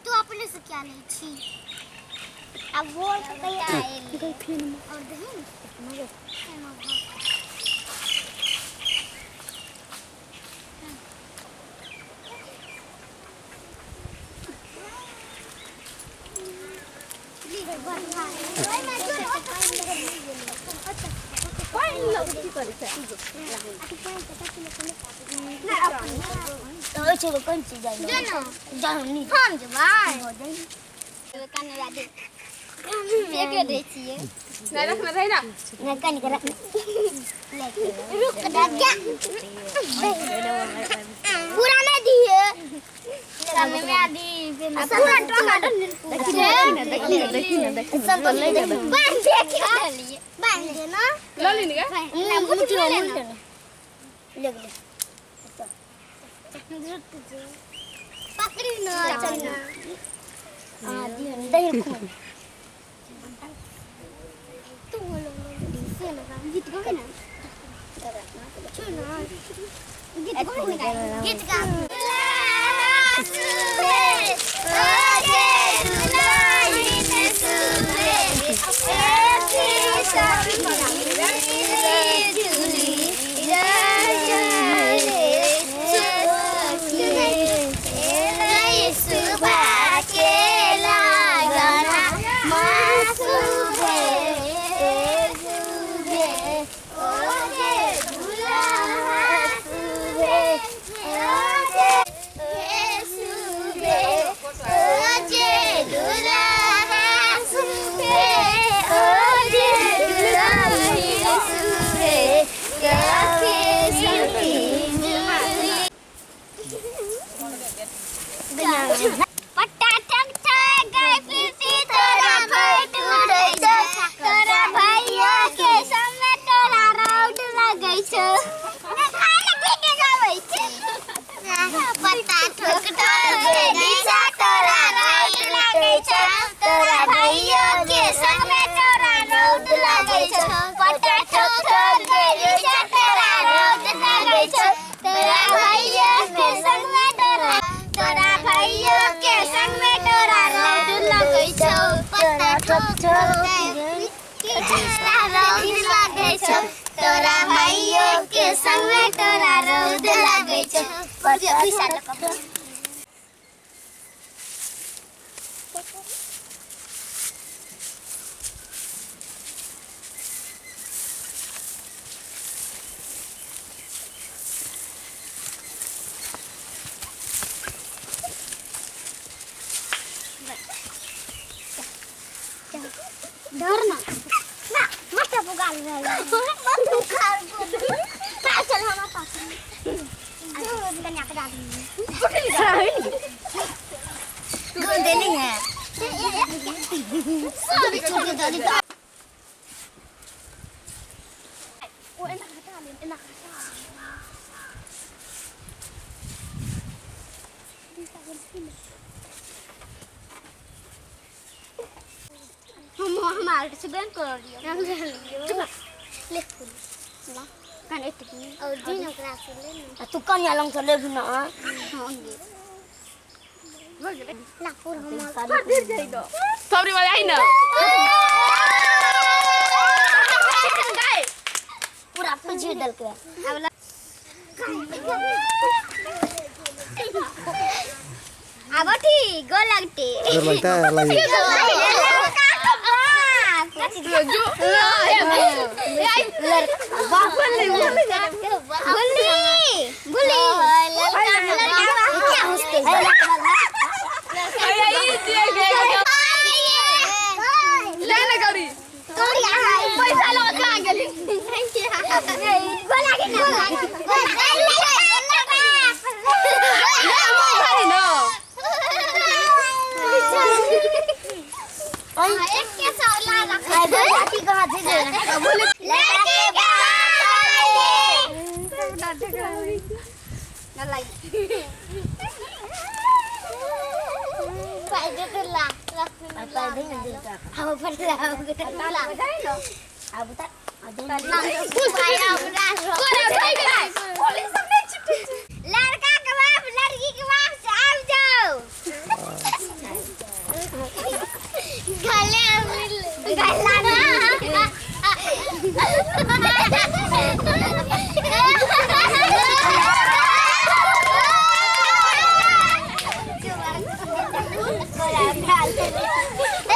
तू अपने से क्या लै छी आ बोल के कहिया आएली और दही ने एना भऽ हम जेबै फेंके दै छियै नहि रखने रही ना नहि कनिक रख रुक जा पूरा नहीं दिए पूरा टका देखी ना देखी ना देखी ना बांध दे के लिए बांध दे ना लऽ ली गे ना मुठी ले ना ले ले पकड़ी ना चल ना आ दियो दही खून तू बोलो से ना गीत गावे ना छोड़ ना गीत गावे ना गीत गा पट्टा टक टक गए फिरती तोरा फट उड़ै छौ तोरा भैया के संगे तोरा राउड लगै छौ पत्ता ठोक ठोक के दिशा तोरा राउड लगै छौ तोरा भैया के संगे तोरा राउड लगै छौ पट्टा ठोक ठोक के दिशा तोरा राउड लगै छौ तोरा भैया के संगे तोरा तोरा भैया के संग में तोरा रौद लगै छौ पत्ता ठोक ठोक के तोरा रौद लगै छौ तोरा भैया के संग में तोरा रौद लगै छौ पैसा लऽ कऽ डर ना ना मत पुकार मत पुकार चल हम पास कन्या के डाल गोल देनी है सब छोड़ दे ओ एना हटा ले एना हटा हम हमारे से बैंक कर लियो हम लियो ले ला कने और दिन ओकरा से ले आ तू कनिया लंग से लेबी ना हां गे ला पूरा हम सबरी वाला आई ना पूरा पीछे डल के अब ठीक गो लगते डर लगता है लगी जो गुल्ली गुल्ली क्या हंसते आई दिए गए ले ना गौरी पैसा लगा कहाँ गेली अरे ना लड़का के बाप लड़की के बाप से आब जाओ गैला।